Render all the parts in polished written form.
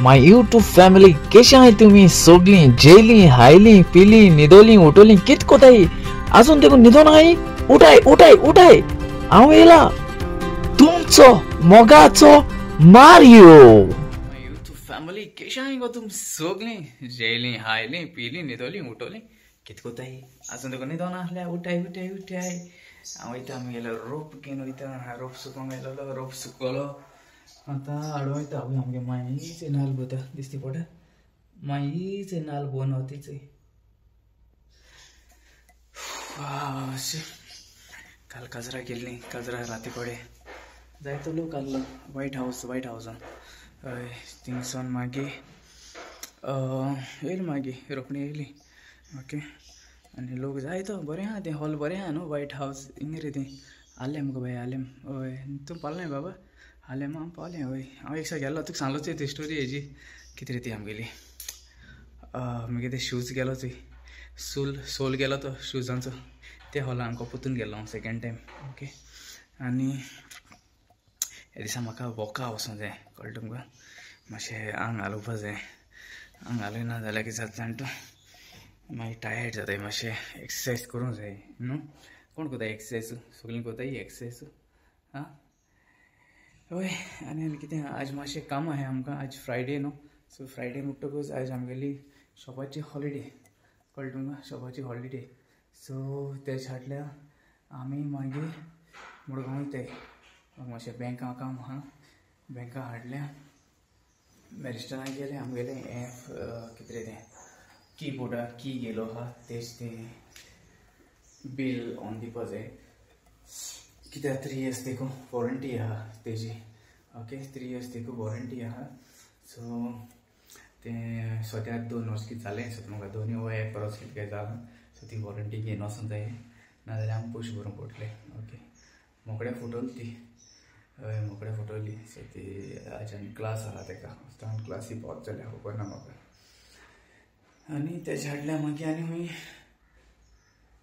My YouTube family केशे आहाय तुमी सगळीं जेली हायली पिली न्हिदोली उठोली कित कोताय आजून देखून न्हिदोन आहाय उठाय उठाय उठाय हांव येयला तुमचो मोगाचो मारियो। My YouTube family केशे आहाय गो तुम सगळीं जेली हायली पिली न्हिदोली उठोली कित कोताय आजून देखून न्हिदोन आहल्या उठाय उठाय उठाय। हांव वयता आमगेलो रोप घेवन वयता रोप सुकोंक आयलोलो रोप सुकलो आतां हाडूं वयता। आवय आमगे मायीच नाल भोता दिसती पडटा मायीच नाल भोवन वतीच। काल काजरा केल्ली काजरा राती कडेन जायतो लोक आहलो व्हायट हावस व्हायट हावसान हय थिंगसून मागीर येयली मागीर रोखडी येयली। ओके आनी लोक जायतो बरें आहा तें हॉल बरें आहा न्हू व्हायट हावस हिंग रे तें आलें मुगो बाय आलें हय तूं पावलें बाबा आलें हांव पावलें हय। हांव एक दिसा गेल्लो तुका सांगलोच ती स्टोरी हेजी कितें रे ती आमगेली मागीर ते शूज गेलो थंय सोल सोल गेलो तो शुजांचो ते हॉलान आमकां परतून गेल्लो हांव सेकेंड टायम। ओके आनी ह्या दिसा म्हाका वॉका वचोंक जाय कळ्ळें तुमकां मातशें आंग हालोवपा जाय आंग हालयना जाल्यार कितें जाता जाण तूं मागीर टायर्ड जाताय मातशें एक्सरसायज करूंक जाय न्हू। कोण कोताय एक्सरसायज सगळीं कोताय एक्सरसायज आं हय। आनी आनी कितें आज मातशें काम आहा आमकां आज फ्रायडे न्हू सो फ्रायडे म्हणटकूच आयज आमगेली शॉपाची हॉलिडे कळ्ळें तुमकां शॉपाची हॉलिडे सो तेज हाडल्या आमी मागीर मडगांव वयताय मातशें बँका काम आहा बँका हाडल्या बॅरिस्टरान गेलें आमगेलें हें कितें रे तें की बोर्डार की गेलो आहा तेज तें बील ऑन दिवपा जाय कित्याक 3 इयर्स देखून वॉरंटी आहा तेजी। ओके 3 इयर्स देखून वॉरंटी आहा सो तें सद्याक 2 वर्स कितें जालें सो म्हाका 2 वय परस कितें जालां सो ती वॉरंटी घेवन वचूंक जाय नाजाल्यार आमकां पयशे भरूंक पडटले। ओके मोकड्या फुटोली ती हय मोकड्या फुटोली सो ती आज आनी क्लास आहा तेका क्लासी पावत जाल्यार खबर ना म्हाका। आनी तेज्या हाडल्या मागीर आनी खंय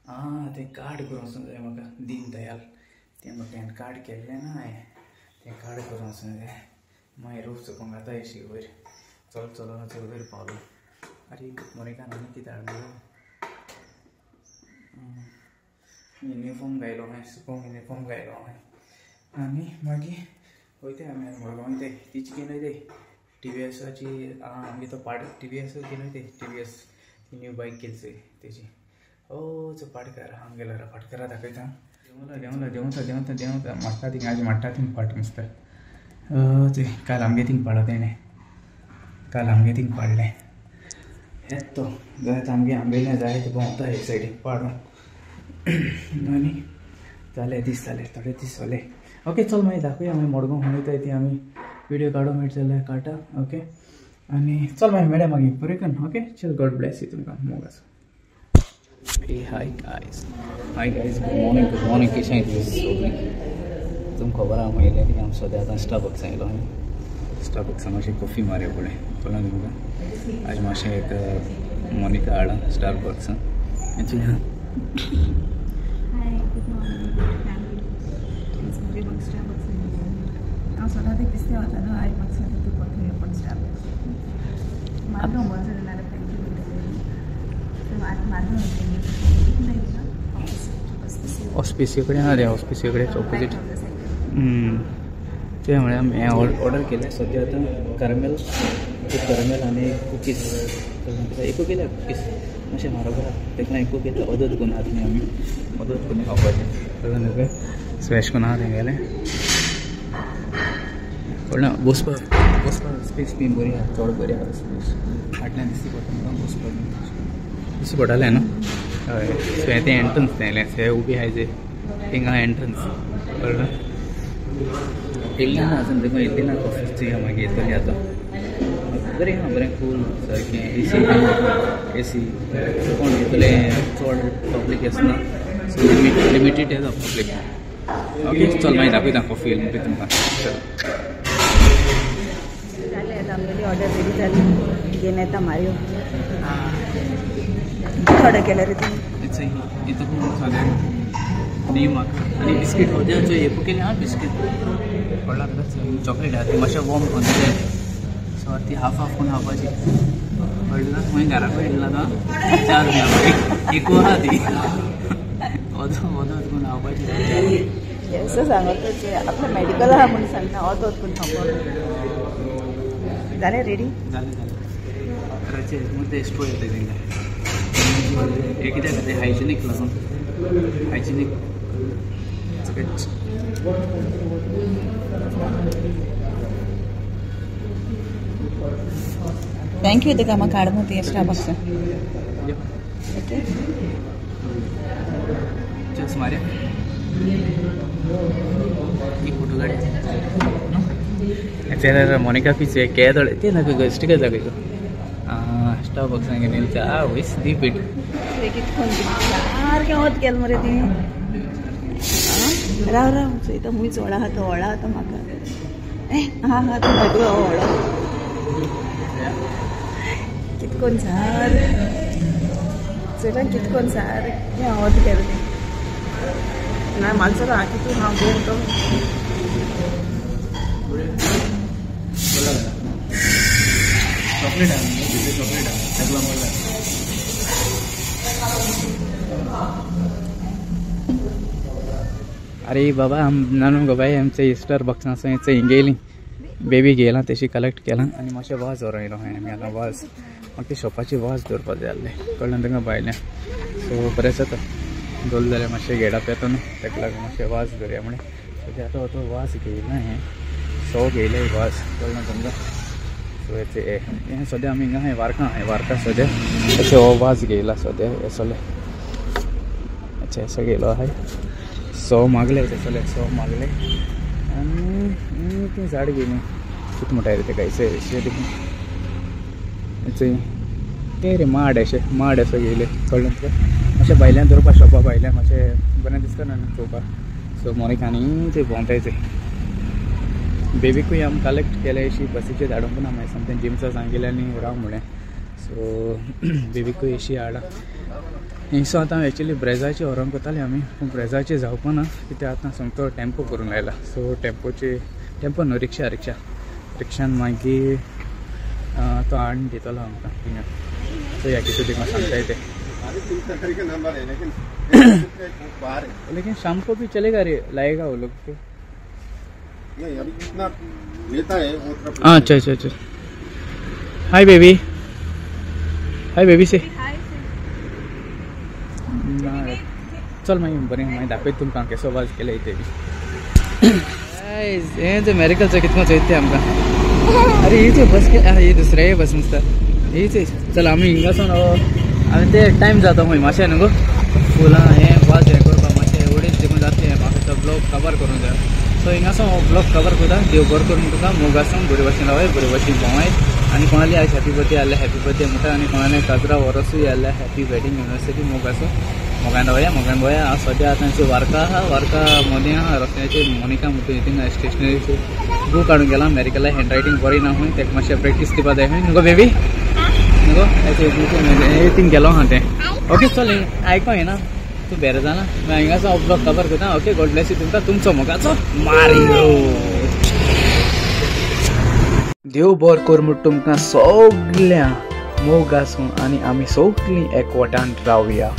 आं तें कार्ड करूंक वचूंक जाय म्हाका दीन दयाल तें पॅन कार्ड केल्लें ना हांवें तें कार्ड करूंक वचूंक जाय मागीर रोप चुकोंक आतां येशी वयर चल चलोन चल वयर पावलो। आरे मोनिकान आनी कितें हाडलो युनिफॉर्म घायलो हांवें सुकोंक युनिफॉर्म घायलो हांवें आनी मागीर वयताय आमी मडगांव वयताय तिची घेवन वयताय टीव्हीएसाची आमगे तो पाड टीव्हीएस घेवन वयताय टीव्हीएस ती न्यू बायक केली तेजी ओ जो पाडकार आमगेलो पाडकारा दाखयता देंवला देंवता देंवता देंवता माट्टा थिंग आज माट्टा थिंग पाट मस्त ते काल आमगे थिंग पाडलो तेणें काल आमगे थिंग पाडलें हेत तो जायत आमगे आंबेलें जायत भोंवता हे सायडीन पाडूं आनी जालें दीस जाले थोडे दीस जाले। ओके चल मागीर दाखोवया मागीर मडगांव खंय वयताय ती आमी विडियो काडूंक मेळटा जाल्यार काडटा। ओके आनी चल मागीर मेळया मागीर बरें करून। ओके चल गॉड ब्लेस you तुमकां मोग आसा। Hey, hi guys. Hi guys, good morning, good morning. केशे आहाय तुमी सगळीं तुमकां खबर आहा म्हणलें ती आमी सद्या आतां स्टारबक्सां येयलो स्टारबक्सां मातशें कॉफी मारया पळय कळ्ळें तुमकां आज मातशें एक मोनिका हाडलां स्टारबक्सां. Hi, good morning family. हांव सदांच एक दिसते वता न्हू आयज म्हाका सदां तूं पळय पण स्टारबक्स मारलो बस नाल्यार बँकेन आतां मारलो ऑस्पिसियो कडेन आहा रे ऑस्पिसियो कडेन ऑपोजीट तें म्हळ्यार आमी हें ऑर्डर केलें सद्या आतां करमेल एक करमेल आनी एक कुकीज एकू केल्या कुकीज मातशें म्हारग आहा तेका एकू केल्या अदत करून आहा न्ही आमी मदत करून खावपाचें कळ्ळें तुका सो एशें करून आहा तेंगेलें कळ्ळें बसपाक बसपाक स्पेस बी बरी आहा चड बरी आहा स्पेस फाटल्यान दिसती पडटा म्हाका बसपाक दिसती पडटालें न्हू हय सो हें तें एंट्रन्स तें सो उबी आहाय जे थिंगा एंट्रन्स कळ्ळें येयल्ली ना आजून देखून येयल्ली ना कॉफी चोया मागीर येतली आतां बरें आहा बरें कूल सारकें एसी एसी कोण येतलें चड पब्लीक आसना सो लिमिटेड येता पब्लीक। ओके चल मागीर दाखयता कॉफी येयली म्हणटकीर तुमकां चल जालें आतां आमगेली ऑर्डर रेडी जाली घेवन येता मारयो कितें ऑर्डर केलें रे तुवें सद्याक न्ही म्हाका आनी बिस्कीट सद्या चोय एकू केली आहा बिस्कीट व्हडला चॉकलेट आहा ती मातशें वॉर्म करून जाय सो सो ती हाफ हाफ कोण खावपाची कळ्ळें तुका खंय घरा कडेन येयला तो 4 रुपया एकू आहा ती ओदो ओदो कोण खावपाची असं सांगत आपलं मेडिकल आहा म्हणून सांगता ओदोत कोण खावपाक जालें रेडी जालें जालें रचे मुद्दे स्टोर येता तेंकां हे कित्याक खातीर हायजिनीक लागून हायजिनीक सगळें. Thank you तुका म्हाका हाड मग ती स्टारबक्स. ओके चस मारे एक फोटो काढ मोनिका पिचे केदळ ते ना स्टिकर दाखय स्टारबक्स निलचा वयस दी पीठ सारकें वत गेल मरे ती राव राव चोयता मुंयच व्हडा आहा तो व्हडा आहा तो म्हाका ए हा हा तो म्हजो व्हडो कितकोन सार चोयता कितकोन सारकें वत गेलें तें ना मालसर आहा कितून हांव गो तो चॉकलेट आहा चॉकलेट आहा ताका लागून अरे बाबा आम नानू गो बाय आमचे स्टारबक्सां हिंग बेबी घेयला तेशी कलेक्ट केला आनी मातशें वाज व्हरोन येयलो हांवें आमी आतां वाज म्हाका ते शॉपाची वाज दवरपाक जाय आसलें कळ्ळें तुका भायल्यान. सो बरें जाता दोल जाल्यार मातशें घेडप येता न्हू ताका लागून मातशें वाज दवरया म्हणून. सो ते आतां तो वाज घेयला हें सो घेयलें वाज कळ्ळें तुमकां. सो हें सद्या आमी हिंगा आहाय वार्का आहाय वार्का सद्या अशें हो वाज घेयला सद्या हे सगळें अच्छा असो घेयलो आहाय सो मागले ते सो मागले आनी ती झाड घेयली कितें म्हणटा रे तेका अशें तें रे माड अशें माड असो घेयले कळ्ळें तुका. मातशें भायल्यान दवरपा शॉपा भायल्यान मातशें बरें दिसता ना चोवपाक. सो मोनिका आनी ते भोंवताय ते बेबीकूय आमी कलेक्ट केले अशी बसीचेर धाडूंक ना मागीर समथींग जिम्सा सांगिल्लें आनी राव म्हणलें. सो बेबीकूय अशी हाडा हिंगसो आतां एक्चुली ब्रेजाचे व्हरोंक वताले आमी पूण ब्रेजाचे जावपा ना कित्याक आतां सोमतो टेम्पो करून लायला. सो टेम्पोचे टेम्पो न्हू रिक्षा रिक्षा रिक्षान मागीर तो हाडून दितलो आमकां थिंगा. सो ह्या कितें तुका सांगताय ते लेकिन शाम को भी चलेगा रे लाएगा वो लोग तो नहीं अभी कितना लेता है वो तरफ. अच्छा अच्छा अच्छा हाय बेबी हाय बेबी से चल मागीर बरें मागीर दाखयता तुमकां केसो वाज केले ते बी. हें जे मेडिकलचें कितको चोयता तें आमकां. अरे ही जे बस ही दुसरे बस दिसता ही चल आमी हिंगासून आनी ते टायम जाता खंय मातशें न्हू गो फुलां हें वाज हें करपाक मातशें एवढेच देखून जातलें म्हाका तो ब्लॉग कवर करूंक जाय. सो हिंगासून हो ब्लॉग कवर करता. देव बरो करून तुका मोग आसूं बरे भाशेन रावय बरे भाशेन भोंवाय आनी कोणाली आयज हॅपी बर्थडे आसल्यार हॅपी बर्थडे म्हणटा आनी कोणाले काजरा वरसूय आसल्यार हॅपी वेडींग एनिवर्सरी मोग आसूं मोगान रावया मोगान भोंवया. हांव सद्या आतां वार्का आहा वार्का मोदें आहा रस्त्याचेर मोनिका म्हणटा थिंगा स्टेशनरीचे बूक हाडूंक गेला मेडिकला हँड रायटींग बरी ना खंय ताका मातशें प्रॅक्टीस दिवपा जाय खंय न्हू गो बेबी न्हू गो थिंग गेलो आहा तें. ओके चल आयको येना तूं बेर जाना हिंगासो हांव ब्लॉग कवर करता. ओके गॉड ब्लेस you तुमकां तुमचो मोगाचो मारियो. देव बरो कर म्हूण तुमकां सगळ्यां मोग आसूं आनी आमी सगळीं एकवटान रावया.